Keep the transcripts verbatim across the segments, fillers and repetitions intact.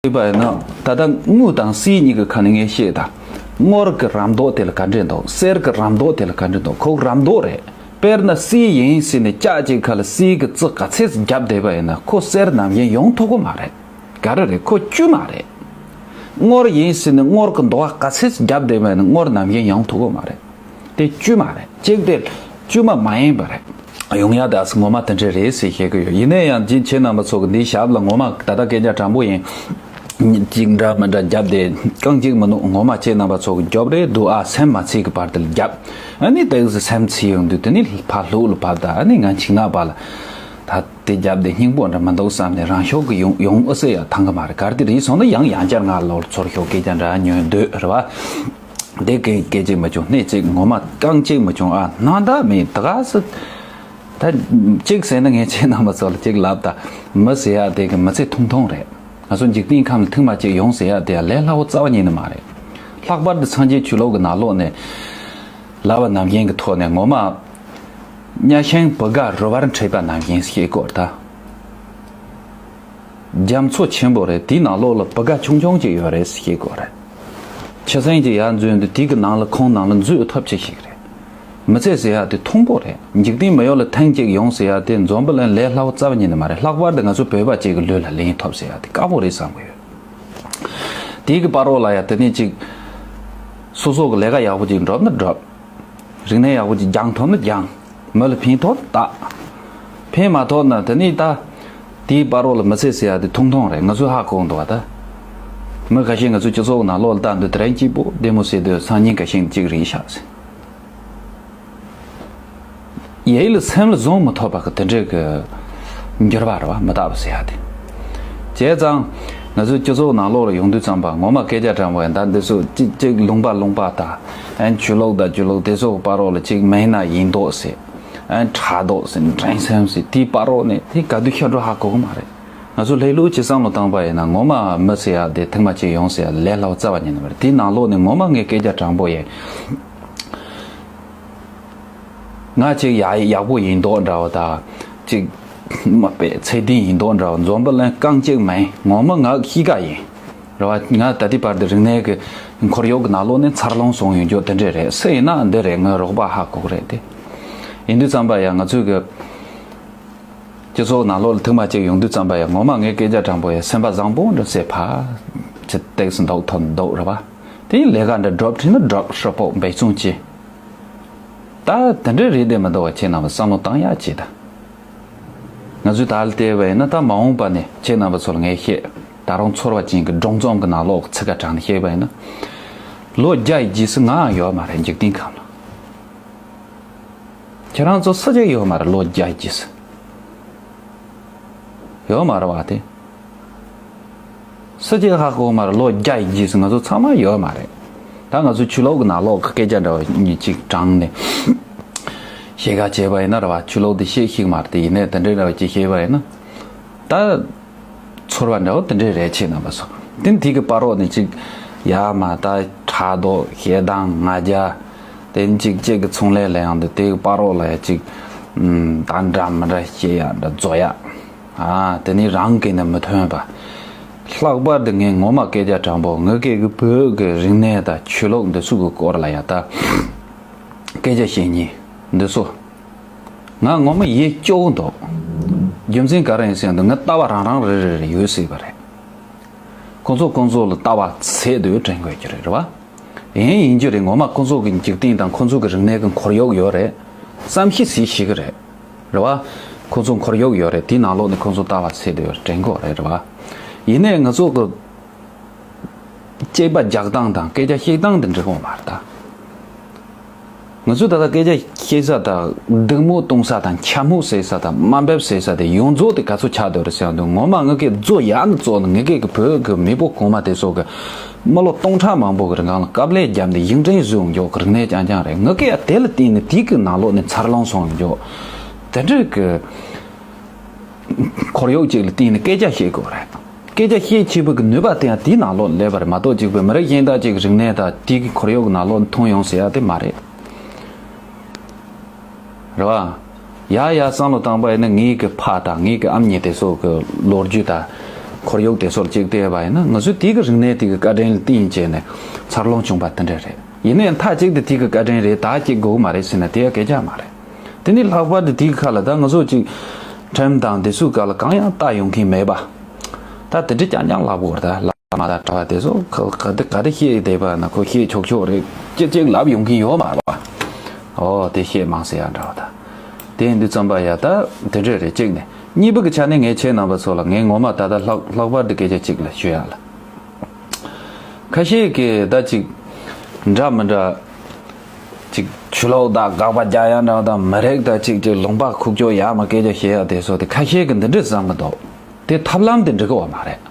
ཞུས་པ་ཡིན་ན། ད་ལྟ་དངུལ་དང་གསེར་གཉིས་ཀྱི་ཁ་ནས་ངས་བཤད་དང་། དངུལ་གྱི་རམ་མདོག་དེ་ལ་ག་འདྲས་འདུག་གསེར་གྱི་རམ་མདོག་དེ་ལ་ག་འདྲས་འདུག་ཁོ་རམ་མདོག་རེད། དཔེར་ན་གསེར་ཡིན་ཟེར་ནས་ལྕགས་ཅིག་ཁ་ལ་གསེར་གྱི་རྩི་ག་ཚད་ཙམ་བརྒྱབ་བསྡད་པ་ཡིན་ན་ཁོ་གསེར་ནམ་ཡིན་ཡོང་ཐུབ་ཀྱི་མ་རེད། ག་རེ་རེད། ཁོ་བཅོས་མ་རེད། དངུལ་ཡིན་ཟེར་ནས་དངུལ་གྱི་མདོག་ག་ཚད་ཙམ་བརྒྱབ་བསྡད་པ་ཡིན་ན་དངུལ་ནམ་ཡིན་ཡོང་ཐུབ་ཀྱི་མ་རེད། དེ་བཅོས་མ་རེད། གཅིག་དེ་བཅོས་མ་མ་ཡིན་པ་རེད། ཡོང་ཡ་དེ་ངོ་མ་དེ་འདྲས་རེད་ཟེར་བཤད་ཀྱི་ཡོད། ཡིན་ན་ཡང་ཅིག་ཁྱེད་རྣམ་པ་ཚོ་གི་འདིའི་ཞབས་ལ་ངོ་མ་ད་ལྟ་སྐད་ཆ་དྲང་པོ་ཡིན། གཅིག་འདྲ་མི་འདྲ་བརྒྱབ་སྟེ་རྐང་གཅིག་མིན་འདུག་ངོ་མ་ཁྱེད་རྣམ་པ་ཚོ་གི་རྒྱོབ་རེད་འདུག་ཨ། སེམས་མ་ཚིག་གི་བར་དུ་བརྒྱབ། ཨ་ནི་ཏོག་ཙམ་སེམས་ཚིག་ཡོང་དུས་དེ་ནི་ཕར་ལྷུག་ལ་བབས། ད་ཨ་ནི་ང་འཆིང་ནག་པ་ལ་ད་དེ་བརྒྱབ་སྟེ་སྙིང་པོ་འདྲ་མི་འདུག་བསམ་ནས་རང་ཤོག་གི་ཡོང་ཡོང་ཨ་སེ་ཡ་ཐང་གི་མ་རེད། གར་དེ་རིགས་སོང་ན་ཡང་ཡང་བསྐྱར་ང་ལོར་ཚོར་ཤོག་སྐད་ཆ་འདྲ་ཉོན་འདོད་རེད་བ། དེ་སྐད་སྐད་ཅིག་མ་བྱུང་། སྣེ་གཅིག་ངོ་མ་རྐང་གཅིག་མ་བྱུང་ཨ། སྣང་དག་མེད་ད་ག་སི། ད་གཅིག་ཟེར་ན་ངས་ཁྱེད་རྣམ་པ་ཚོ་ལ་གཅིག་ལབ་ད། མི་ཟེར་ཡ་དེ་གི་མི་ཚེ་ཐུང་ཐུང་རེད། ང་ཚོ་འཇིག་རྟེན་ཁམས་ལ་ཐེངས་མ་གཅིག་ཡོང་ཟེར་ཡ་དེ་ལས་སླ་བོ་རྩ་བ་ཉིད་ནས་མ་རེད། ལྷག་པར་དུ་སངས་རྒྱས་ཆོས་ལུགས་ཀྱི་ནང་ལོགས་ནས་ལབ་པ་ནམ་རྒྱུན་གྱི་ཐོག་ནས་ངོ་མ་གཉའ་ཤིང་བུ་ག་རུ་བར་འཕྲད་པ་ནམ་རྒྱུན་ཤེས་དགོས་ད། རྒྱ་མཚོ་ཆེན་པོ་རེད། དེའི་ནང་ལོགས་ལ་བུ་ག་ཆུང་ཆུང་ཅིག་ཡོད་རེད་ཟེར་བཤད་དགོས་རེད། ཆུ་སྲིན་གྱི་ཡར་འཛུལ་འདུག་དེའི་གི་ནང་ལ་ཁོང་ནང་ལ་འཛུལ་ཐུབ་ཅིག་ཞིག་རེད། མི་ཚེ་ཟེར་ཡ་དེ་ཐུང་པོ་རེད། འཇིག་རྟེན་མི་ཡོད་ལ་ཐེངས་གཅིག་ཡོང་ཟེར་ཡ་དེ་འཛམ་བུ་གླིང་ལས་སླ་བོ་རྩ་བ་ཉིད་ནས་མ་རེད། ལྷག་པར་དུ་ང་ཚོ་བོད་པ་གཅིག་གི་ལུས་ལ་ལེན་ཐུབ་ཟེར་ཡ་དེ་དཀའ་པོ་རེད་བསམ་གི་ཡོད། དེའི་གི་བར་རོགས་ལ་ཡ་དེ་ནས་ཅིག་སོ་སོ་གི་ལས་ཀ་ཡག་པོ་ཅིག་འགྲུབ་ན་འགྲུབ། རིག་གནས་ཡག་པོ་ཅིག་སྦྱང་ཐུབ་ན་སྦྱང་། མི་ལ་ཕན་ཐོགས་ན་ད། ཕན་མ་ཐོགས་ན་དེ་ནི་ད། དེའི་བར་རོགས་ལ་མི་ཚེ་ཟེར་ཡ་དེ་ཐུང་ཐུང་རེད། ང་ཚོས་ཧ་གོ་འདུག་བ་ད། མི་ཁ་ཤས་ང་ཚོའི་སྤྱི་ཚོགས་ནང་ལོགས་ལ་ལྟ་འདུག་དེ་རིང་སྐྱིད་པོ་བདེ་མོ་ཟེར་དུས་སང་ཉིན་ཁ་ཤས་གཅིག་རེད་ཤག་ཟེར། ཡིད་ལ་སེམས་ལ་བཟུང་མི་ཐུབ་པ་གི་དེ་འདྲའི་གི་འགྱུར་བ་རེད་བ། མི་རྟག་པ་ཟེར་ཡ་དེ། བྱས་ཙང་། ང་ཚོའི་སྤྱི་ཚོགས་ནང་ལོགས་ལ་ཡོང་དུས་ཙམ་པ་ངོ་མ་སྐད་ཆ་དྲང་པོ་ཡིན་ད། འདི་ཚོ་གཅིག་གཅིག་ལུང་པ་ལུང་པ་དང་། ཨན་ཆོས་ལུགས་དང་ཆོས་ལུགས་དེ་ཚོ་གི་བར་རོགས་ལ་གཅིག་མེད་ན་ཡིན་མདོག་ཟེར། ཨན་ཕྲག་དོག་ཟེར། འགྲན་སེམས་ཟེར། དེའི་བར་རོགས་ནས་དེ་ག་དུས་ཤར་འགྲོ་ཧ་གོ་གི་མ་རེད། ང་ཚོ་ལྷོད་ལྷོད་ཅིག་བསམ་བློ་བཏང་པ་ཡིན་ན་ངོ་མ་མི་ཟེར་ཡ་དེ་ཐེངས་མ་གཅིག་ཡོང་ཟེར་ཡ་ལས་སླ་བོ་རྩ་བ་ཉིད་ནས་མ་རེད། དེའི་ནང་ལོགས་ནས་ངོ་མ་ངས་སྐད་ཆ་དྲང་པོ་ཡིན། ང་གཅིག་ཡག་ཡག་པོ་ཡིན་མདོག་འདྲ་བོ་དང་། གཅིག་མ་དཔེ་ཚད་ལྡན་ཡིན་མདོག་འདྲ་བོ། འཛམ་བུ་གླིང་རྐང་གཅིག་མིན། ངོ་མ་ང་གཤིས་ཀ་ཡིན། རེད་བ། ང་ད་ལྟའི་བར་དུ་རིག་གནས་ཀྱི་ཁོར་ཡུག་གི་ནང་ལོགས་ནས་འཚར་ལོངས་སོང་ཡོང་རྒྱུ་དེ་འདྲས་རེད། སུ་ཡིན་ན་འདི་རེད། ངའི་རོགས་པ་ཧ་གོ་གི་རེད་དེ། ཡིན་དུས་ཙམ་པ་ཡང་ང་ཚོའི་གི་སྤྱི་ཚོགས་ནང་ལོགས་ལ་ཐེངས་མ་གཅིག་ཡོང་དུས་ཙམ་པ་ཡང་ངོ་མ་ངའི་སྐད་ཆ་དྲང་པོ་ཡང་སེམས་པ་བཟང་པོ་འདྲ་ཟེར་ཕ་ཅི་ཏེག་སི་འདོག་ཐོན་འདུག་རེད་བ། དེ་ལས་ཀ་འདྲ་སྒྲུབ་ཁྲིད་ན་སྒྲུབ་ཧྲིལ་པོ་འབད་བརྩོན་བྱེད། ད་དེ་འདྲ་རེད་དེ་མི་འདུག་བ། ཁྱེད་རྣམ་པ་བསམ་བློ་བཏང་ཡག་བྱེད་ད། ང་ཚོས་ད་ལྟ་བལྟས་པ་ཡིན་ན་ད་མ་འོངས་པ་ནས་ཁྱེད་རྣམ་པ་ཚོ་ལ་ངས་བཤད། ད་རུང་ཚོར་བ་ཅན་གྱི་སྒྲུང་རྩོམ་གྱི་ནང་ལོགས་ཚིག་ཁ་དྲངས་ནས་བཤད་པ་ཡིན་ན། ལོ་བརྒྱ་ཡི་རྗེས་སུ་ང་ཡང་ཡོད་མ་རེད་འཇིག་རྟེན་ཁམས་ལ། ཁྱེད་རང་ཚོ་སུ་གཅིག་ཡོད་མ་རེད་ལོ་བརྒྱ་ཡི་རྗེས་སུ། ཡོད་མ་རེད་བ་དེ། སུ་གཅིག་ཧ་གོ་མ་རེད་ལོ་བརྒྱ་ཡི་རྗེས་སུ་ང་ཚོ་ཚང་མ་ཡོད་མ་རེད། ད་ང་ཚོ་ཆོས་ལུགས་ཀྱི་ནང་ལོགས་ཀྱི་སྐད་ཆ་འདྲ་བ་གཉིས་གཅིག་དྲངས་ནས་བཤད་ཁ་བྱས་པ་ཡིན་ན་རེད་བ། ཆོས་ལུགས་དེ་བཤད་ཤེས་ཀྱི་མ་རེད་དེ། ཡིན་ནའི་དེ་འདྲའི་འདྲ་བ་ཅིག་བཤད་པ་ཡིན་ན། ད་ཚོར་བ་འདྲ་བོ་དེ་འདྲའི་རེད། ཁྱེད་རྣམ་པ་ཚོ་དེ་དེ་གི་བར་རོགས་ནས་ཅིག་ཡ་མ་ད་ཕྲག་དོག་ཞེ་སྡང་ང་རྒྱལ། དེ་ཅིག་ཅིག་གི་ཚོང་ལས་ལ་ཡང་དེ་དེ་གི་བར་རོགས་ལ་ཡ་ཅིག་ད་འདྲ་མི་འདྲ་བཤད་ཡ་འདྲ་བཟོ་ཡ། ཨ་དེ་ནི་རང་གི་ནི་མི་ཐོན་པ། ལྷག་པར་དུ་ངས་ངོ་མ་སྐད་ཆ་དྲང་པོ་ངའི་སྐད་གི་བོད་གི་རིག་གནས་དང་ཆོས་ལུགས་འདི་ཚོ་གི་སྐོར་ལ་ཡ་ད་སྐད་ཆ་བཤད་ཉིན་འདི་ཚོ། ང་ངོ་མ་ཡིད་སྐྱོ་བོ་འདུག་རྒྱུ་མཚན་ག་རེ་ཡིན་ཟེར་ན་ང་ལྟ་བ་རང་རང་རེ་རེ་རེ་ཡོད་སྲིད་པ་རེད། ཁོང་ཚོ་ཁོང་ཚོ་ལ་ལྟ་བ་ཚད་དུ་དྲན་དགོས་ཀྱི་རེད། རེད་བ། ཡིན་ཡིན་རྒྱུ་རེད། ངོ་མ་ཁོང་ཚོ་གི་འཇིག་རྟེན་དང་ཁོང་ཚོ་གི་རིག་གནས་ཀྱི་ཁོར་ཡུག་ཡོད་རེད། བསམ་ཤེས་ཟིག་ཞིག་གི་རེད། རེད་བ། ཁོང་ཚོ་ཁོར་ཡུག་ཡོད་རེད། དེའི་ནང་ལོགས་ནས་ཁོང་ཚོ་ལྟ་བ་ཚད་དུ་དྲན་དགོས་རེད། རེད་བ། ཡིན་ནའི་ང་ཚོ་གི་སྐྱེས་པ་རྒྱག་སྟངས་དང་སྐད་ཆ་བཤད་སྟངས་དེ་འདྲ་གོ་མ་རེད་ད། ང་ཚོས་ད་ལྟ་སྐད་ཆ་བཤད་ས་དང་སྡིགས་དམོད་གཏོང་ས་དང་འཕྱ་སྨོད་ཟེར་ས་དང་དམའ་འབེབས་ཟེར་ས་དེ་ཡོངས་རྫོགས་དེ་ག་ཚོད་ཆགས་བསྡད་རེད་ཟེར་ཡང་དུས་ངོ་མ་ངི་གེ་རྫོ་ཡག་ནི་རྫོ་ནི་ངི་གེ་གི་བོད་གི་མེས་པོ་གོང་མ་དེ་ཚོ་གི་མི་ལོ་སྟོང་ཕྲག་མང་པོ་གི་རིང་ལ་དཀའ་ལས་བརྒྱབ་ནས་ཡིག་འབྲེལ་བཟོས་ཡོང་རྒྱུ་གི་རིག་གནས་རྐྱང་རྐྱང་རེད། ངི་གེ་ཡ་དེ་ལ་བརྟེན་ནས་དེ་གི་ནང་ལོགས་ནས་འཚར་ལོངས་སོང་ཡོང་རྒྱུ་དེ་འདྲའི་གི་ཁོར་ཡུག་ཅིག་ལ་བརྟེན་ནས་སྐད་ཆ་བཤད་དགོས་རེད། སྐད་ཆ་བཤད་ཆེས་པོ་གི་ནུས་པ་དེ་ཡང་དེའི་ནང་ལོགས་སླེབས་པ་རེད་མ་གཏོགས་གཅིག་པའི་མི་རིགས་གཞན་དག་ཅིག་གི་རིག་གནས་དང་དེ་གི་ཁོར་ཡུག་གི་ནང་ལོགས་མཐོང་ཡོང་ཟེར་ཡ་དེ་མ་རེད། རེད་བ། ཡ་ཡ་བསམ་བློ་བཏང་པ་ཡིན་ན་ངའི་གི་ཕ་དང་ངའི་གི་ཨམ་ཉེ་དེ་ཚོ་གི་ལོ་རྒྱུས་དང་ ཁོར་ཡུག་དེ་ཚོ་ལ་གཅིག་བལྟས་པ་ཡིན་ན། ང་ཚོས་དེ་གི་རིག་གནས་དེ་གི་བཀའ་དྲིན་ལ་བརྟེན་བྱས་ནས་འཚར་ལོངས་བྱུང་བ་དེ་འདྲ་རེད། ཡིན་ནའི་མཐའ་གཅིག་ཏུ་དེ་གི་བཀའ་དྲིན་རེད། ད་གཅིག་དགོས་ཀྱི་མ་རེད་ཟེར་ན་དེ་ཡང་སྐད་ཆ་མ་རེད། དེ་ནི་ལྷག་པར་དུ་དེ་གི་ཁ་ལ་ད་ང་ཚོ་གཅིག་ཁྲིམས་དང་དེ་ཚོའི་སྐབས་ལ་གང་ཡང་ལྟ་ཡོང་མཁན་མེད་པ། ད་དེ་འདྲ་རྐྱང་རྐྱང་ལབ་དགོས་རེད། ད་བླ་མ་དང་གྲྭ་པ་དེ་ཚོ་ག་ག་དེ་ག་དེ་བཤད་བསྡད་པ་ན་ཁོ་བཤད་ཆོག་ཆོག་རེད། གཅིག་གཅིག་ལབ་ཡོང་གི་ཡོད་མ་རེད་པ། ཨོ་དེ་བཤད་མང་ཟེར་ཡ་འདྲ་བ་ད། དེ་ཡིན་དུས་ཙམ་པ་ཡ་ད་དེ་འདྲ་རེད། གཅིག་ནས། གཉིས་པ་གི་ཆ་ནས་ངས་ཁྱེད་རྣམ་པ་ཚོ་ལ་ངས་ངོ་མ་ད་ལྟ་ལྷག་ལྷག་པར་དུ་སྐད་ཆ་གཅིག་ལ་ཞུ་ཡ་ལ། ཁ་ཤས་ཀྱིས་ད་ཅིག་འདྲ་མི་འདྲ་ཅིག་ཆོས་ལུགས་དང་དགག་པ་རྒྱག་ཡ་འདྲ་དང་མི་རིགས་དང་ཅིག་ཅིག་ལུང་པ་ཁུག་ཀྱོག་ཡ་མ་སྐད་ཆ་བཤད་ཡ་དེ་ཚོ་དེ་ཁ་ཤས་ཀྱིས་འདི་འདྲ་བསམ་གི་འདུག་དེ་ཐབས་ལམ་དེ་འགྲིག་གི་ཡོད་མ་རེད།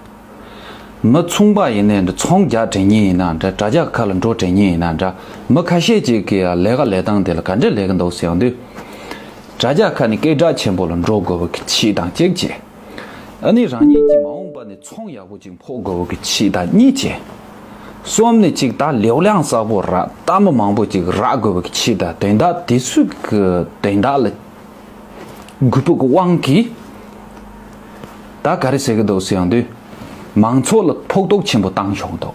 མི་ཚོང་པ་ཡིན་ནའི་འདྲ། ཚོང་རྒྱག་དྲན་མཁན་ཡིན་ན་འདྲ། དྲ་རྒྱ་ཁ་ལ་འགྲོ་དྲན་མཁན་ཡིན་ན་འདྲ། མི་ཁ་ཤས་ཅིག་གིས་ལས་ཀ་ལས་སྟངས་དེ་ལ་ག་འདྲ་ལས་ཀྱི་འདུག་ཟེར་ཡོང་དུས། དྲ་རྒྱ་ཁ་ནས་སྐད་གྲགས་ཆེན་པོ་ལ་འགྲོ་དགོས་པ་གི་ཆེད་དང་གཅིག་བྱས། ཨ་ནི་རང་ཉིད་ཀྱིས་མ་འོངས་པ་ནས་ཚོང་ཡག་པོ་ཅིག་ཕོག་དགོས་པ་གི་ཆེད་དང་གཉིས་བྱས། གསུམ་ནས་ཅིག་ད་ལེའུ་ལང་གསལ་པོ་རག་ལྟད་མོ་མང་པོ་ཅིག་རག་དགོས་པ་གི་ཆེད་དང་དོན་དག་དེ་ཚོའི་གི་དོན་དག་ལ་གུས་པ་གི་དབང་གིས་ད་ག་རེ་ཟེར་གི་འདུག་ཟེར་ཡོང་དུས། མང་ཚོགས་ལ་ཕོག་ཐུག་ཆེན་པོ་བཏང་ཆོག་གི་འདུག་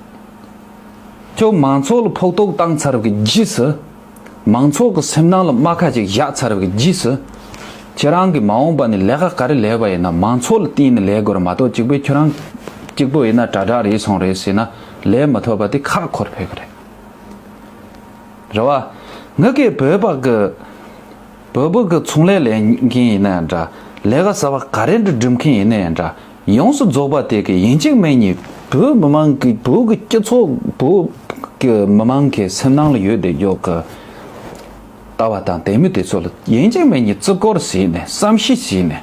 ཁྱོད་མང་ཚོགས་ལ་ཕོག་ཐུག་བཏང་ཚར་བའི་རྗེས་སུ། མང་ཚོགས་ཀྱི་སེམས་ནང་ལ་རྨ་ཁ་ཅིག་བཞག་ཚར་བའི་རྗེས་སུ། ཁྱེད་རང་གིས་མ་འོངས་པ་ནས་ལས་ཀ་ག་རེ་ལས་པ་ཡིན་ན་མང་ཚོགས་ལ་བརྟེན་ནས་ལས་དགོས་རེད་མ་གཏོགས། གཅིག་པོས་ཁྱོད་རང་གཅིག་པོ་ཡིན་ན་དྲ་གྲགས་རེད་སོང་རེད་ཟེར་ན་ལས་མ་ཐུབ་པ་དེ་ཁག་ཁུར་ཕོད་ཀྱི་རེད། རེད་བ། ངི་གས་བོད་པ་གི་བོད་པ་གི་ཚོང་ལས་ལས་མཁན་ཡིན་ན་ཡང་འདྲ། ལས་ཀ་གསར་པ་ག་རེ་འདྲ་སྒྲུབ་མཁན་ཡིན་ན་ཡང་འདྲ། ཡོངས་སུ་རྫོགས་པ་དེ་གི་ཡིན་གཅིག་མིན་གཉིས་བོད་མི་མང་གི་བོད་ཀྱི་སྤྱི་ཚོགས་བོད་ཀྱི་མི་མང་གི་སེམས་ནང་ལ་ཡོད་བསྡད་རྒྱུ་གི་ལྟ་བ་དང་དད་མོས་དེ་ཚོ་ལ་ཡིན་གཅིག་མིན་གཉིས་བརྩི་བཀུར་བྱས་ནས་བསམ་ཤེས་བྱས་ནས་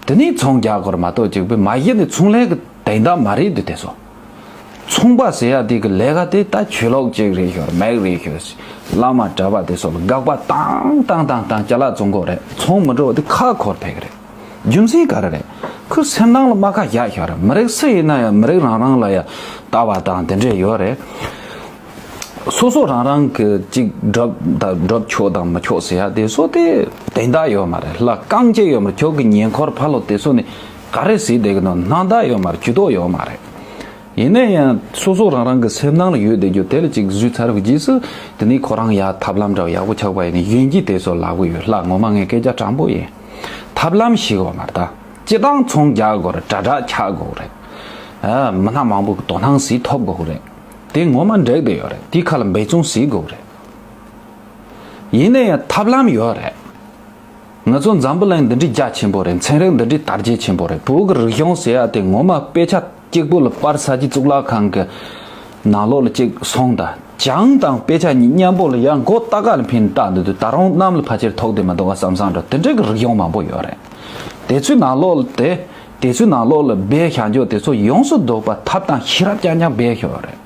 དེ་ནས་ཚོང་རྒྱག་དགོས་རེད་མ་གཏོགས། གཅིག་པོས་མ་གཞི་ནས་ཚོང་ལས་ཀྱི་དོན་དག་མ་རེད་འདུག་དེ་ཚོ། ཚོང་པ་ཟེར་ཡ་དེ་གི་ལས་ཀ་དེ་ད་ཆོས་ལུགས་གཅིག་རེད་ཤོར་མེད་རེད་ཤོར། བླ་མ་གྲྭ་པ་དེ་ཚོ་ལ་དགག་པ་བཏང་བཏང་བཏང་བཏང་ཅ་ལག་བཙོང་གི་ཡོད་རེད། ཚོང་མི་འགྲོ་བ་དེ་ཁག་ཁུར་ཕོད་ཀྱི་རེད། རྒྱུ་མཚན་ག་རེ་རེད། ཁོའི་སེམས་ནང་ལ་རྨ་ཁ་བཞག་ཤོར་རེད། མི་རིགས་སུ་ཡིན་ན་ཡང་མི་རིགས་རང་རང་ལ་ཡང་ལྟ་བ་དང་དེ་འདྲས་ཡོད་རེད། སོ་སོ་རང་རང་གི་གཅིག་སྒྲུབ་དང་སྒྲུབ་ཆོག་དང་མི་ཆོག་ཟེར་ཡ་དེ་ཚོ་དེ་དོན་དག་ཡོད་མ་རེད། ལ་རྐང་གཅིག་ཡོད་མ་རེད། ཁྱོད་ཀྱི་ཉེ་འཁོར་ཕ་ལོ་དེ་ཚོ་ནི་ག་རེ་ཟེར་བསྡད་ཀྱི་འདུག་སྣང་དག་ཡོད་མ་རེད། ཇུས་གཏོགས་ཡོད་མ་རེད། ཡིན་ན་ཡང་སོ་སོ་རང་རང་གི་སེམས་ནང་ལ་ཡོད་བསྡད་རྒྱུ་དེ་ལ་ཅིག་བཟོས་ཚར་བའི་རྗེས་སུ་དེ་ནས་ཁོ་རང་ཡ་ཐབས་ལམ་འདྲ་བ་ཡག་པོ་ཆགས་པ་ཡིན་ན་གཞོན་སྐྱེས་དེ་ཚོ་ལབ་གི་ཡོད། ལ་ངོ་མ་ངས་སྐད་ཆ་དྲང་པོ་ཡིན། ཐབས་ལམ་ཞིག་ཡོད་མ་རེད་ད། སྤྱི་བཏང་ཚོང་རྒྱག་དགོས་རེད། དྲ་གྲགས་ཆགས་དགོས་རེད། ཨ་མི་སྣ་མང་པོ་གི་དོ་སྣང་ཞིག་ཐོབ་དགོས་རེད། དེ་ངོ་མ་འགྲིག་བསྡད་ཡོད་རེད། དེའི་ཁ་ལ་འབད་བརྩོན་ཞིག་དགོས་རེད། ཡིན་ན་ཡང་ཐབས་ལམ་ཡོད་རེད། ང་ཚོ་འཛམ་བུ་གླིང་འདི་འདྲའི་རྒྱ་ཆེན་པོ་རེད། ཚན་རིག་འདི་འདྲའི་དར་རྒྱས་ཆེན་པོ་རེད། བོད་ཀྱི་རིག་གཞུང་ཟེར་ཡ་དེ་ངོ་མ་དཔེ་ཆ་གཅིག་པོ་ལ་པར་ས་ཆའི་གཙུག་ལག་ཁང་གི་ནང་ལོགས་ལ་གཅིག་སོང་ད། གྱང་དང་དཔེ་ཆ་གཉིས་མཉམ་པོ་ལ་ཡང་མགོ་ལྟག་ལ་འཕེན་བཏང་འདུག་དུས་ད་རུང་གནམ་ལ་ཕལ་ཆེར་ཐོགས་བསྡད་མི་འདུག་ག་བསམ་བསམ་འདྲ། དེ་འདྲའི་གི་རིག་གཞུང་མང་པོ་ཡོད་རེད། དེ་ཚོའི་ནང་ལོགས་ལ་དེ་དེ་ཚོའི་ནང་ལོགས་ལ་སྦས་བཞག་རྒྱུ་དེ་ཚོ་ཡོངས་སུ་རྫོགས་པ་ཐབས་དང་ཤེས་རབ་རྐྱང་རྐྱང་སྦས་བཞག་ཡོད་རེད།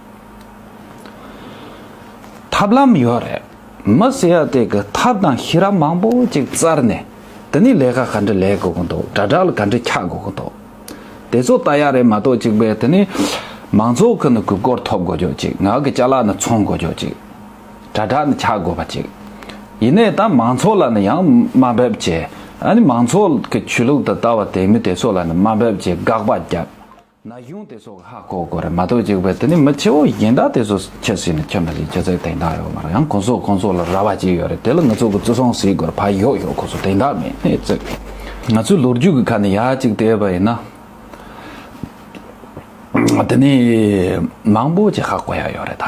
ཐབས་ལམ་ཡོད་རེད། མི་ཟེར་ཡ་དེ་གི་ཐབས་དང་ཤེས་རབ་མང་པོ་ཅིག་བཙལ་ནས་དེ་ནས་ལས་ཀ་ག་འདྲ་ལས་དགོས་ཀྱི་འདུག་དྲ་གྲགས་ལ་ག་འདྲ་ཆགས་དགོས་ཀྱི་འདུག་དེ་ཚོ་ལྟ་ཡ་རེད་མ་གཏོགས། གཅིག་པས་དེ་ནས་མང་ཚོགས་ཀྱི་ནི་གུས་བཀུར་ཐོབ་དགོས་རྒྱུ་གཅིག་ང་གི་ཅ་ལག་ནི་འཚོང་དགོས་རྒྱུ་གཅིག་དྲ་གྲགས་ནི་ཆགས་དགོས་པ་གཅིག་ཡིན་ནའི་ད་མང་ཚོགས་ལ་ནི་ཡང་དམའ་འབེབས་བྱས། ཨ་ནི་མང་ཚོགས་ཀྱི་ཆོས་ལུགས་དང་ལྟ་བ་དད་མོས་དེ་ཚོ་ལ་ནི་དམའ་འབེབས་བྱས། དགག་པ་བརྒྱབ། ན་གཞོན་དེ་ཚོ་གི་ཧ་གོ་དགོས་རེད་མ་གཏོགས། གཅིག་པས་དེ་ནི་མི་ཆེ་བོ་གཞན་དག་དེ་ཚོ་ཁྱི་ཟེར་ནས་ཁྱི་མི་ཟེར་ཁྱི་ཚོའི་དོན་དག་ཡོད་མ་རེད། ཡང་ཁོང་ཚོ་ཁོང་ཚོ་ལ་ར་བ་གཅིག་ཡོད་རེད། དེ་ལ་ང་ཚོ་གི་བརྩི་སྲུང་ཟེར་དགོས་རེད། ཕ་ཡོད་ཡོད་ཁོ་ཚོ་དོན་དག་མེད་ནས་བརྩི། ང་ཚོའི་ལོ་རྒྱུས་ཀྱི་ཁ་ནས་ཡར་གཅིག་བལྟས་པ་ཡིན་ན། དེ་ནི་མང་པོ་ཅིག་ཧ་གོ་ཡ་ཡོད་རེད་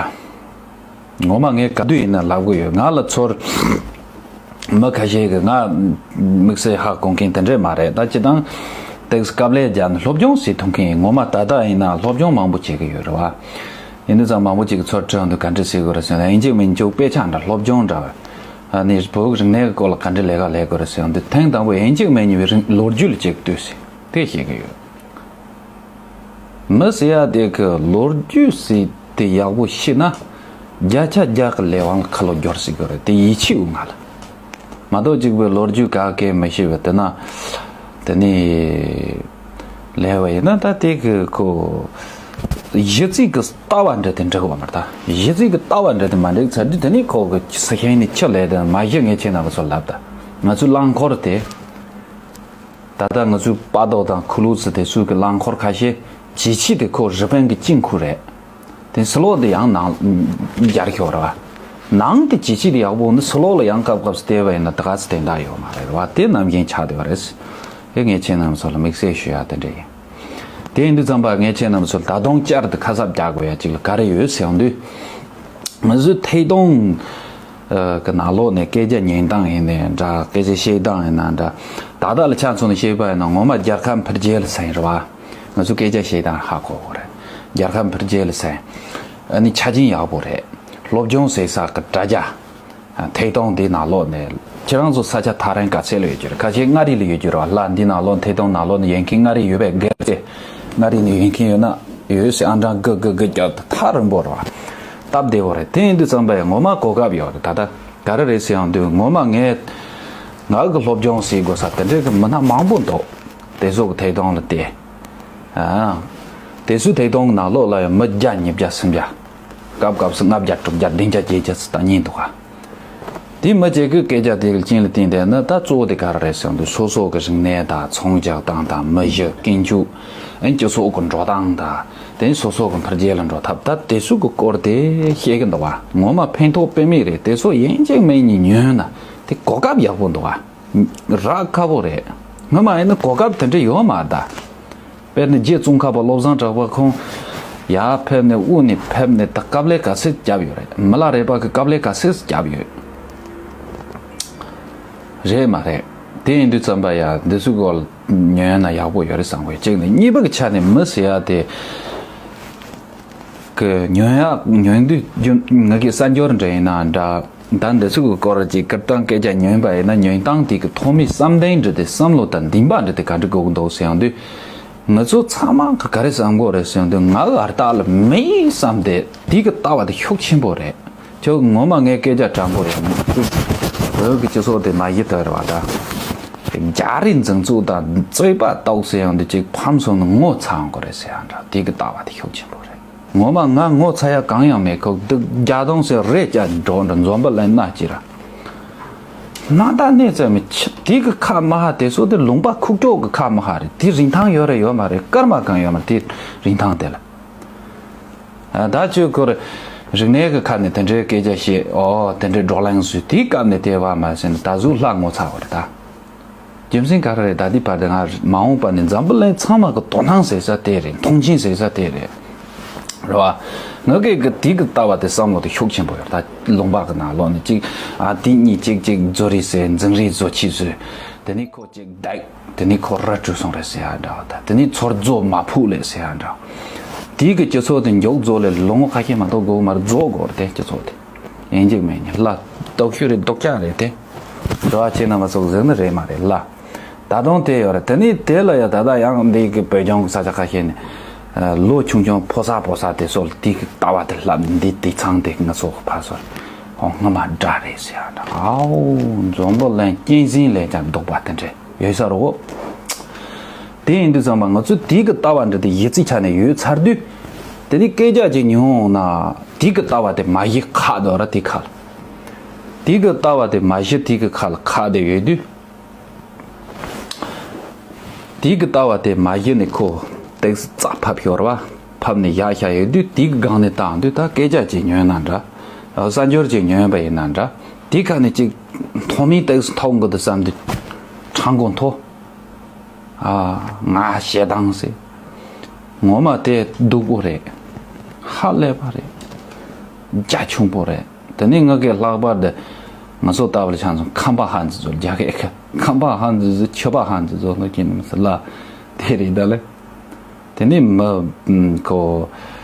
ད། ངོ་མ་ངས་ག་དུས་ཡིན་ན་ལབ་གི་ཡོད། ང་ལ་ཚོར། མི་ཁ་ཤས་ཀྱིས་ང་དམིགས་བསལ་ཧ་གོ་མཁན་དེ་འདྲས་མ་རེད། ད་སྤྱིར་བཏང་ཏེག་སི་དཀའ་ལས་རྒྱག་ནས་སློབ་སྦྱོང་བྱེད་ཐུབ་མཁན་ཡིན། ངོ་མ་ད་ལྟ་ཡིན་ན་སློབ་སྦྱོང་མང་པོ་བྱེད་ཀྱི་ཡོད་རེད་བ། ཡིན་དུས་ཙང་མང་པོ་ཅིག་གིས་ཚུར་དྲི་འདུག་ག་འདྲས་ཟེར་དགོས་རེད་ཟེར་ན། ཡིན་གཅིག་མིན་གཅིག་དཔེ་ཆ་འདྲ་སློབ་སྦྱོང་འདྲ་བ། ཨ་ནི་བོད་ཀྱི་རིག་གནས་ཀྱི་སྐོར་ལ་ག་འདྲས་ལས་ཀ་ལས་དགོས་རེད་ཟེར་ཡོང་དུས། ཐེངས་དང་པོ་ཡིན་གཅིག་མིན་གཉིས་པའི་རིང་ལོ་རྒྱུས་ལ་གཅིག་ལྟོས་ཟེར་དེ་བཤད་ཀྱི་ཡོད། མི་ཟེར་ཡ་དེ་གི་ལོ་རྒྱུས་ཟེར་དེ་ཡག་པོ་ཤེས་ན། བརྒྱ་ཆ་བརྒྱ་གི་ལས་དབང་ལ་ཁ་ལོ་སྒྱུར་ཟེར་གི་རེད། དེ་ཡིད་ཆེས་འོང་ང་ལ། མ་གཏོགས་གཅིག་པའི་ལོ་རྒྱུས་ག་གེ་མི་ཤེས་པ་དེ་ན། དེ་ནས་ལས་པ་ཡིན་ན་ད་དེ་གི་ཁོ། གཞི་རྩའི་གི་ལྟ་བ་འདྲ་དེ་འགྲིག་གི་ཡོད་མ་རེད་ད། གཞི་རྩའི་གི་ལྟ་བ་འདྲ་དེ་མ་འགྲིག་ཚར་དུས་དེ་ནས་ཁོ་གི་སི་ཤེས་ནས་ཆི་ལས་དེ་མ་གཞི་ངས་ཁྱེད་རྣམ་པ་ཚོ་ལབ་ད། ང་ཚོའི་རླངས་འཁོར་དེ། ད་ལྟ་ང་ཚོའི་སྤ་རྡོ་དང་ཁུ་ལུ་ཙི་དེ་ཚོའི་གི་རླངས་འཁོར་ཁ་ཤས་ ཇི་ཆི་དེ་ཁོ་རི་པིན་གྱི་ཅིང་ཁུ་རེད། དེ་སི་ལོ་དེ་ཡང་ནང་རྒྱར་ཤོར་བ། ནང་དེ་ཇི་ཆི་དེ་ཡག་པོ་འདུག་སི་ལོ་ལ་ཡང་སྐབས་སྐབས་སུ་བལྟས་པ་ཡིན་ན་ད་ག་ཚོད་དེ་འདྲ་ཡོད་མ་རེད་བ། དེ་ནམ་རྒྱུན་ཆགས་བསྡད་པ་རེད། དེ་ངས་ཁྱེད་རྣམ་ཚོ་ལ་དམིགས་བསལ་ཞུ་ཡ་དེ་འདྲ་ཡིན། དེ་ཡིན་དུས་ཙམ་པ་ངས་ཁྱེད་རྣམ་ཚོ་ལ་ད་དུང་བསྐྱར་དུ་ཁ་གསབ་རྒྱག་དགོས་ཡ་ཅིག་ལ་ག་རེ་ཡོད་ཟེར་ཡོང་དུས། ང་ཚོའི་ཐད་གཏོང་གི་ནང་ལོགས་ནས་སྐད་ཆ་ཉན་སྟངས་ཡིན་ནའི་འདྲ། སྐད་ཆ་བཤད་སྟངས་ཡིན་ན་འདྲ། ད་ལྟ་ལ་ཆ་མཚོན་ནས་བཤད་པ་ཡིན་ན་ངོ་མ་རྒྱལ་ཁམས་འཕེལ་རྒྱས་ལ་ཟེར་རེད་བ། ང་ཚོ་སྐད་ཆ་བཤད་སྟངས་ཧ་གོ་གི་རེད། རྒྱལ་ཁམས་འཕེལ་རྒྱས་ལ་ཟེར། ཨ་ནི་ཆ་རྐྱེན་ཡག་པོ་རེད། སློབ་སྦྱོང་བྱེད་ས་གི་དྲ་རྒྱ། ཐད་གཏོང་འདི་ནང་ལོགས་ནས་ཁྱེད་རང་ཚོ་ས་ཆ་ཐག་རིང་ག་ཚད་ལ་ཡོད་རྒྱུ་རེད། ཁ་ཤས་མངའ་རིས་ལ་ཡོད་རྒྱུ་རེད་བ། ལ་འདི་ནང་ལོགས་ཐད་གཏོང་ནང་ལོགས་ནས་ཡོད་མཁན་མངའ་རིས་ཡོད་པའི་སྒེར་གྱི་མངའ་རིས་ནས་ཡོད་མཁན་ཡོད་ན་ཡོད་ཟེར་ཨང་གྲངས་དགུ་དགུ་དགུ་བརྒྱབ་སྟེ་ཐག་རིང་པོ་རེད་བ། སྟབས་བདེ་བོ་རེད། དེ་ཡིན་དུས་ཙམ་པ་ཡང་ངོ་མ་གོ་སྐབས་ཡོད་རེད། ད་ལྟ་ག་རེ་རེད་ཟེར་ཡང་དུས་ངོ་མ་ངས་ང་གི་སློབ་སྦྱོང་བྱེད་དགོས་ས་དེ་འདྲའི་གི་མི་སྣ་མང་པོ་འདུག་དེ་ཚོ་གི་ཐད་གཏོང་ལ་བལྟས། ཨ། དེ་ཚོའི་ཐད་གཏོང་གི་ནང་ལོགས་ལ་ཡང་མི་བརྒྱ་ཉིས་བརྒྱ་སུམ་བརྒྱ། སྐབས་སྐབས་སུ་ལྔ་བརྒྱ་དྲུག་བརྒྱ་བདུན་བརྒྱ་བརྒྱད་བརྒྱ་ཙམ་ལྟ་ཉན་འདུག་ག་དེ་མི་གཅིག་གི་སྐད་ཆ་དེ་གི་རྐྱེན་ལ་བརྟེན་ཏེ་ནི་ད་གཙོ་བོ་དེ་ག་རེ་རེད་ཟེར་དུས་སོ་སོ་གི་རིག་གནས་དང་ཚོང་རྒྱག་སྟངས་དང་མི་གཞི་ཀུན་སྤྱོད། ཨན་སྤྱི་ཚོགས་གི་འགྲོ་སྟངས་དང་དེ་ནི་སོ་སོ་གི་འཕེལ་རྒྱས་ལ་འགྲོ་ཐབས་ད་དེ་ཚོ་གི་སྐོར་དེ་བཤད་གི་འདུག་ག་ངོ་མ་ཕན་ཐོགས་དཔེ་མེད་རེད། དེ་ཚོ་ཡིན་གཅིག་མིན་གཉིས་ཉོན་ན་དེ་གོ་སྐབས་ཡག་པོ་འདུག་ག་རག་ཁག་པོ་རེད། སྔོན་མ་ཡིན་ན་གོ་སྐབས་དེ་འདྲ་ཡོད་མ་རེད་ད། དཔེར་ན་རྗེ་ཙོང་ཁ་པ་བློ་བཟང་གྲགས་པ་ཁོང་ཡར་ཕེབས་ནས་དབུ་ནས་ཕེབས་ནས་ད་དཀའ་ལས་ག་ཚོད་བརྒྱབ་ཡོད་རེད། མི་ལ་རས་པ་གི་དཀའ་ལས་ག་ཚོད་བརྒྱབ་ཡོད་རེད་མ་རེད། དེ་ཡིན་དུས་ཙམ་པ་ཡ་འདི་ཚོའི་སྐོར་ཉོན་ན་ཡག་པོ་ཡོད་རེད་བསམ་གི། གཅིག་ནས་གཉིས་པ་གི་ཆ་ནས་མི་ཟེར་ཡ་དེ་གི་ཉོན་ཡ་ཉོན་དུས་རྒྱུ་ང་གི་གསར་འབྱོར་འདྲ་ཡིན་ན་འདྲ། ད་འདི་ཚོ་གི་སྐོར་གྱི་སྐུར་སྟངས་སྐད་ཆ་ཉན་པ་ཡིན་ན་ཉན་སྟངས་དེ་གི་ཐོག་མའི་བསམ་གཏན་འདྲ་དེ་བསམ་བློ་དང་འདུན་པ་འདྲ་དེ་ག་འདྲ་དགོས་ཀྱི་འདུག་ཟེར་ཡོང་དུས། ང་ཚོ་ཚང་མ་གི་ག་རེ་བསམ་དགོས་རེད་ཟེར་ཡོང་དུས་ང་གི་ཨར་ཏག་ལ་མི་ཡི་བསམ་དེ་དེ་གི་ལྟ་བ་དེ་ཤུགས་ཆེན་པོ་རེད། ཁྱོད་ངོ་མ་ངའི་སྐད་ཆ་དྲང་པོ་རེད། བོད་ཀྱི་སྤྱི་ཚོགས་དེ་མ་གཞི་དར་བ་དང་། རྒྱ་རིགས་འཛིན་བཙུགས་དང་རྩོད་པ་གཏོགས་ཟེར་ཡོང་དུས་ཅིག་ཕམ་སོང་ན་ངོ་ཚ་འོང་གི་རེད་ཟེར་ཡང་འདྲ། དེ་གི་ལྟ་བ་དེ་ཤུགས་ཆེན་པོ་རེད། ངོ་མ་ང་ངོ་ཚ་ཡ་གང་ཡང་མེད། ཁོ་སྡུག་རྒྱ་དོང་ཟེར་རེད་ཀྱ་འགྲོ་འདྲ་འཛོམས་པ་ལན་སྣ་གཅིག་ར། སྣ་ད་གནས་ཚད་མི་ཆེ་དེ་གི་ཁ་མ་ཧ་དེ་སོ་དེ་ལུང་པ་ཁུག་ཀྱོག་གི་ཁ་མ་ཧ་རེད། དེ་རིན་ཐང་ཡོད་རེད་ཡོད་མ་རེད། སྐར་མ་གང་ཡོད་མ་དེ་རིན་ཐང་དེ་ལ། ད་ཁྱོད་ཁོར་རིག་གནས་ཀྱི་ཁ་ནས་དེ་འདྲའི་སྐད་ཆ་བཤད། ཨོ་དེ་འདྲའི་བགྲོ་གླེང་བཟོས་དེའི་སྐབས་ནས་དེ་བ་མ་ཟིན་ད་གཟུགས་ལྷ་ངོ་ཚ་བ་རེད་ད། རྒྱུ་མཚན་ག་རེ་རེད། ད་ལྟའི་བར་དུ་ང་མ་འོངས་པ་ནས་འཛམ་བུ་གླིང་ཚང་མ་གི་དོ་སྣང་བྱེད་ས་དེ་རེད། མཐོང་ཆེན་བྱེད་ས་དེ་རེད། རེད་བ། ང་གི་གི་དེ་གི་ལྟ་བ་དེ་བསམ་བློ་དེ་ཤུགས་ཆེན་པོ་ཡོད་ད། ལུང་པ་གི་ནང་ལོགས་ནས་གཅིག་ཨ་དེ་གཉིས་གཅིག་གཅིག་བཟོ་རེས་ཟེར་འཛིང་རེས་བཟོ་ཆེས་བཟོས། དེ་ནས་ཁོ་གཅིག་བསྡད། དེ་ནས་ཁོ་ར་བྲོས་སོང་རེད་ཟེར་ཡ་འདྲ་བ་ད། དེ་ནས་ཚོར་རྫོགས་མ་ཕུག་ལས་ཟེར་ཡ་འདྲ་བ། དེ་གི་སྤྱི་ཚོགས་དེ་མགྱོགས་རྫོགས་ལས་ལོ་ངོ་ཁ་ཤས་མ་གཏོགས་དགོས་མ་རེད། རྫོགས་དགོས་རེད་དེ་སྤྱི་ཚོགས་དེ། ཡིན་གཅིག་མིན་གཉིས་ལ་སྟོབས་ཤུགས་རེད། སྡུག་ཅག་རེད་དེ། འགྲོ་བ་ཁྱེད་རྣམ་པ་ཚོ་གཟིགས་ནི་རེད་མ་རེད་ལ། ད་དུང་དེ་ཡོད་རེད། དེ་ནས་དེ་ལ་ཡ་ད་ལྟ་ཡང་འདི་གི་བོད་ལྗོངས་ས་ཆ་ཁ་ཤས་ནས་ལོ་ཆུང་ཆུང་ཕོ་གསར་ཕོ་གསར་དེ་ཚོ་ལ་དེ་གི་ལྟ་བ་དེ་ལབ་ནས་འདི་དེ་ཚང་དེ་ང་ཚོ་ཕར་ཚུར་ཧོ་སྔ་མ་འདྲ་རེད་ཟེར་ཡ་འདྲ། ཨའོ་འཛོམས་པོ་ལན་གཅན་གཟན་ལས་ཀྱང་སྡུག་པ་དེ་འདྲ་ཡོད་ས་རེད་འོ། དེ་ཡིན་དུས་ཙམ་པ་ང་ཚོས་དེ་གི་ལྟ་བ་འདྲ་དེ་གཞི་རྩའི་ཆ་ནས་ཡོད་ཚར་དུས། དེ་ནས་སྐད་ཆ་ཅིག་ཉོན་ཡོང་ན་དེ་གི་ལྟ་བ་དེ་མ་གཞི་ཁག་འདུག་ར་དེ་ཁག་ལ། དེ་གི་ལྟ་བ་དེ་མ་གཞི་དེ་གི་ཁག་ལ་ཁག་དེ་ཡོད་དུས། དེ་གི་ལྟ་བ་དེ་མ་གཞི་ནས་ཁོ་ཏེག་སི་རྩ་ཕབ་ཤོར་བ་ཕབ་ནས་བཞག་བཞག་ཡོད་དུས་དེ་གི་སྒང་ནས་བཏང་དུས་ད་སྐད་ཆ་ཅིག་ཉོན་ན་འདྲ། གསར་འབྱོར་ཅིག་ཉོན་པ་ཡིན་ན་འདྲ། དེ་ཁ་ནས་ཅིག་མཐོ་མིན་ཏེག་སི་ཐོབ་འགི་འདུག་བསམ་དུས་དྲང་པོ་མཐོ། ཨ། ང་ཞེ་སྡང་ཟེར། ངོ་མ་དེ་སྡུག་པོ་རེད། ཧ་ལས་པ་རེད། རྒྱ་ཆུང་པོ་རེད། དེ་ནས་ང་གི་ལྷག་པར་དུ་ང་ཚོ་ལྟ་བུ་ཆ་ཚང་ཁམས་པ་ཧ་འཛི་ཚོ་རྒྱ་སྐད་ཁ་ཁམས་པ་ཧ་འཛི་ཚོ་ཆོས་པ་ཧ་འཛི་ཚོ་ལ་ཁྱེད་མི་ཟེར་ལ་དེ་རེད་ད་ལེ། དེ་ནས་མི་ཁོ་